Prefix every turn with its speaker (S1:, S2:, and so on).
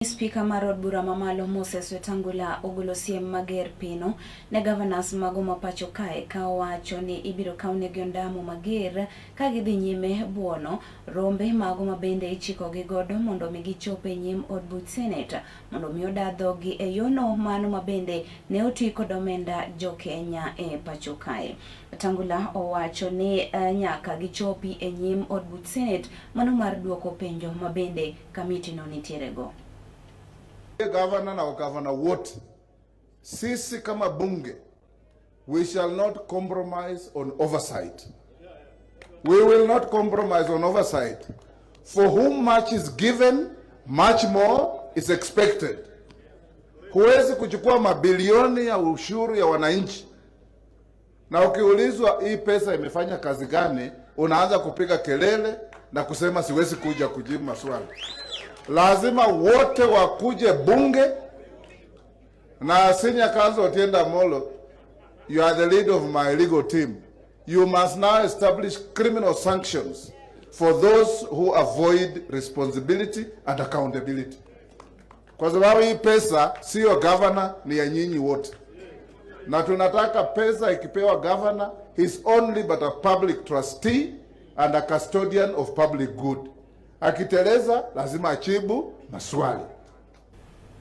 S1: Spika mar od bura mamalo Moses Wetangula ogolo siem mager pino ne governors mago ma pacho kae ka owacho ni ibiro kawnegi ondamo mager ka gidhi nyime buono rombe mago ma bende ichikogi godo mondo mi gichop e nyim od buch Senate mondo mi oda dhoggi e yono mano ma bende ne oti kod omenda jo-Kenya e pacho kae. Wetangula owacho ni nyaka gichopi e nyim od buch Senate mano mar duoko penjo ma bende kamiti no nitiere go.
S2: Gavana na wagavana wote, sisi kama bunge, we shall not compromise on oversight. We will not compromise on oversight. For whom much is given, much more is expected. Huwezi kuchukua mabilioni ya ushuru ya wananchi na ukiulizwa hii pesa imefanya kazi gani, unaanza kupiga kelele na kusema siwezi kuja kujibu maswali. Lazima wote wakuje bunge. Na Senior Counsel Otiende Amollo, you are the lead of my legal team. You must now establish criminal sanctions for those who avoid responsibility and accountability. Kwa sababu hii pesa sio governor, ni ya nyinyi wote. Na tunataka pesa ikipewa governor, he's only but a public trustee and a custodian of public good. Akiteleza lazima ajibu maswali.